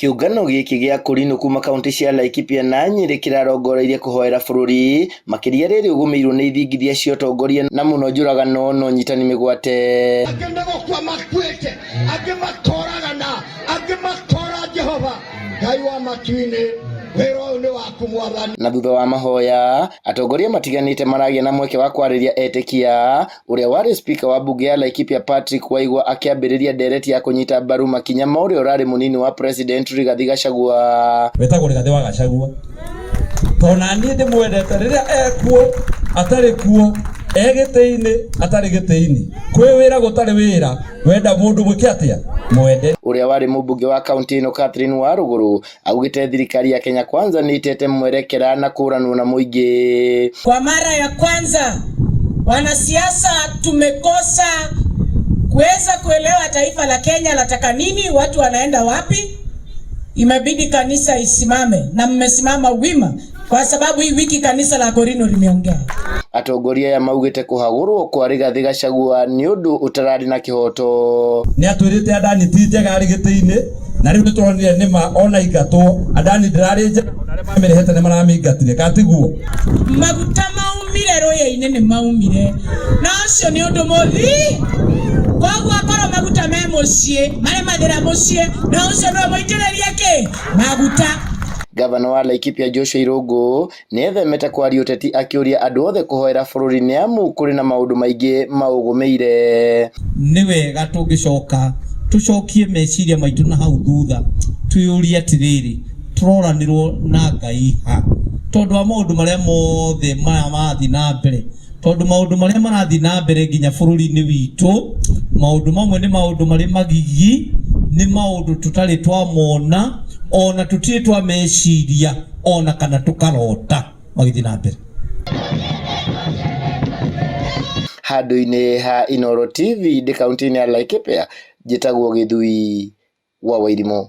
Kĩũngano gĩkĩ gĩa Kũrinũ kuma kaunti cia Laikipia na Nyĩrĩ kĩrarongoreirie kũhoera bũrũri makĩria rĩrĩ ũgũmĩirwo nĩ ithingithia cia ũtongoria na mũno njũragano na ũnyitani mĩgwate. Angĩ nĩ gũkua makuĩte, angĩ makoragana, angĩ makora Jehova Ngai wa matu-inĩ, wĩra ũyũ nĩ waku Mwathani. Na thutha wa mahoya, atongoria matiganĩte maragĩa na mweke wa kwarĩria etĩkia, ũrĩa warĩ spika wa mbunge ya Laikipia Patrick Waigwa akĩambĩrĩria ndereti ya kũnyita mbaru makinya ma ũrĩa ũrarĩ mũnini wa president Rigathi Gachagua. Wetagwo Rigathi wa Gachagua tondũ na niĩ ndĩmwendete rĩrĩa ekuo atarĩ kuo e gĩtĩ-inĩ atarĩ gĩtĩ-inĩ kwĩ wĩra gũtarĩ wĩra wenda mũndũ mwĩke atĩa mwende. Ũrĩa warĩ mũmbunge wa kaunti ĩno Catherine Warũgũrũ augĩte thirikari ya Kenya Kwanza nĩ ĩtete mwerekera na kũranwo na mũingĩ. Kwa mara ya kwanza wanasiasa tumekosa kuweza kuelewa taifa la Kenya lataka nini, watu wanaenda wapi. Imebidi kanisa isimame na mmesimama wima, kwa sababu hii wiki kanisa la Korino limeongea. Atongoria aya maugĩte kũhagũrwo kwa Rigathĩ Gachagua nĩ ũndũ ũtararĩ na kĩhoto. Nĩ atwĩrĩte Adani ti njega arĩ gĩtĩ-inĩ na rĩu nĩtũronire nĩma ona ingatwo Adani ndĩrarĩ njega ona arĩa mamĩrehete nĩ maramĩingatire kana tiguo? Maguta maumire rũĩ-inĩ nĩ maumire na ũcio nĩ ũndũ mũthi koguo akorwo maguta me mũciĩ marĩ mathĩra mũciĩ na ũcio nĩwe mũitĩrĩrie kĩ maguta. Gavana wa Laikipia Joshua Irũngũ nĩethemete kwaria ũteti akĩũria andũ othe kũhoera bũrũri nĩamu kũrĩ na maũndũ maingĩ maũgũmĩire. Nĩ wega tũngĩcoka tũcokie meciria maitũ na hau thutha twĩyũrie atĩrĩrĩ, tũroranĩrwo na Ngai ha? Tondũ wa maũndũ marĩa mothe maya marathiĩ na mbere, tondũ maũndũ marĩa marathiĩ na mbere nginya bũrũri-inĩ witũ, maũndũ mamwe nĩ maũndũ marĩ magigi, nĩ maũndũ tũtarĩ twamona, ona tũtirĩ twameciria, ona kana tũkarota magĩthiĩ na mbere. Handũ-inĩ ha Inooro TV ndĩ kaunti-inĩ ya Laikipia, njĩtagwo Gĩthui wa Wairimũ.